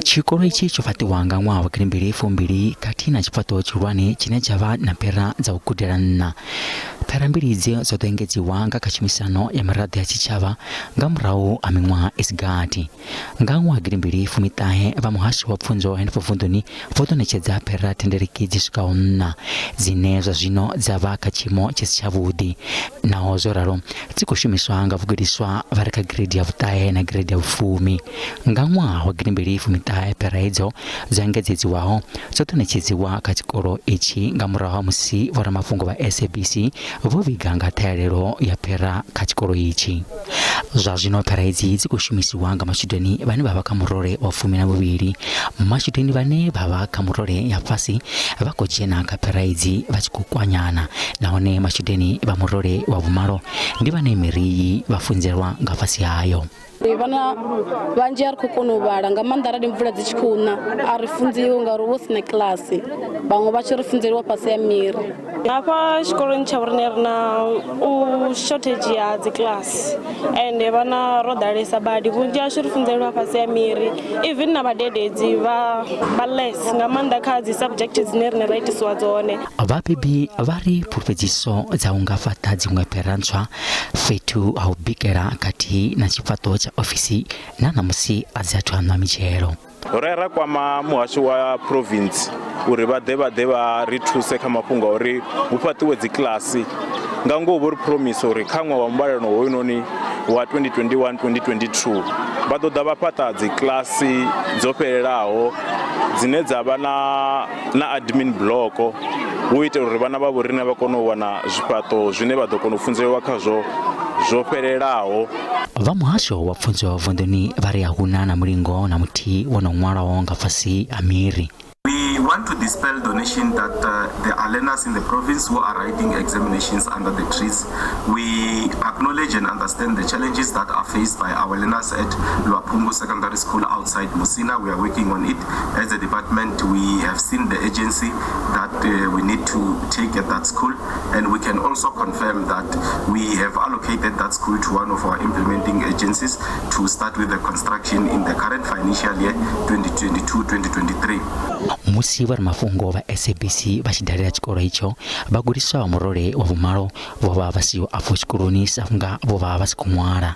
Tshikolo itshi tsho fhaṱiwa nga ṅwaha wa gidimbili fumbili khathihi na tshifhaṱo tshihulwane tshine tsha vha na phera dza u gudela nṋa. Phera mbili idzi dzo ḓo engedziwa nga kha tshumisano ya miraḓo ya tshitshavha nga murahu ha miṅwaha i si gathi. Nga ṅwaha gidimbili fumiṱahe, vha muhasho wa pfunzo henefho vunḓuni vho ḓo ṋetshedza phera thendeleki dzi swikaho nṋa, dzine zwa zwino dza vha kha tshiimo tshi si tshavhuḓi. Naho zwo ralo, dzi khou shumiswa nga vhagudiswa vha re kha gireidi ya vhuṱahe na gireidi ya vhufumi. Nga ṅwaha wa gidimbili fumiṱahe, phera idzo dzo engedzedziwaho dzo ḓo ṋetshedziwa kha tshikolo itshi nga murahu ha musi vhoramafhungo vha SABC vho vhiga nga ṱhahelelo ya phera kha tshikolo itshi. Zwa zwino phera idzi dzi khou shumisiwa nga matshudeni vhane vha vha kha murole wa fumi na vhuvhili. Matshudeni vhane vha vha kha murole ya fhasi vha khou dzhena kha phera idzi vha tshi khou kwanyana nahone matshudeni vha murole wa vhumalo ndi vhane miri iyi vha funzelwa nga fhasi hayo. Vhana vhanzhi a ri khou kona u vhala nga maanḓa arali mvula dzi tshi khou na a ri funziwi ngauri hu vha hu si na kiḽasi vhaṅwe vha tshi ri funzeliwa fhasi ha miri. Hafha tshikoloni tsha vhoriṋe ri na u shortage ya dzi kiḽasi ende vhana ro ḓalesa badi vhunzhi hashu ri funzelwa fhasi ha miri even na vhadededzi vha vha less nga maanḓa kha dzi subject dzine rine ra itisiwa dzone. Vhabebi vha ri phulufhedziso dza u nga fhaṱa dziṅwe phera ntswa fhethu ha u bikela khathihi na tshifhaṱo tsha ofisi na ṋamusi a dzi athu aṋwa mitshelo. Ro ya ra kwama muhasho wa province uri vha ḓe vha ḓe vha ri thuse kha mafhungo a uri hu fhaṱiwe dzikiḽasi. Nga ngoho vho ri phuromisa uri kha ṅwaha wa muvhalelano hoyunoni wa 2021 2022 vha ḓo ḓa vha fhaṱa dzikiḽasi dzo fhelelaho dzine dza vha na na admin block hu itela uri vhana vha vhoriṋe vha kone u wana zwifhaṱo zwine vha ḓo kona u funzelwa khazwo zwo fhelelaho. Vha muhasho wa pfunzo vunḓuni vha ri a huna na mulingo na muthihi wo no ṅwalwaho nga fhasi ha miri. We want to dispel the notion that there are learners in the province who are writing examinations under the trees. We acknowledge and understand the challenges that are faced by our learners at Luaphungu Secondary School outside Musina. We are working on it. As a department, we have seen the urgency that we need to take at that school, and we can also confirm that we have allocated that school to one of our implementing agencies to start with the construction in the current financial year 2022-2023. Musi vhoramafhungo vha SABC vha tshi dalela tshikolo itsho, vhagudiswa vha murole wa vhumalo vho vha vha siho afho tshikoloni sa vhunga vho vha vha si khou ṅwala.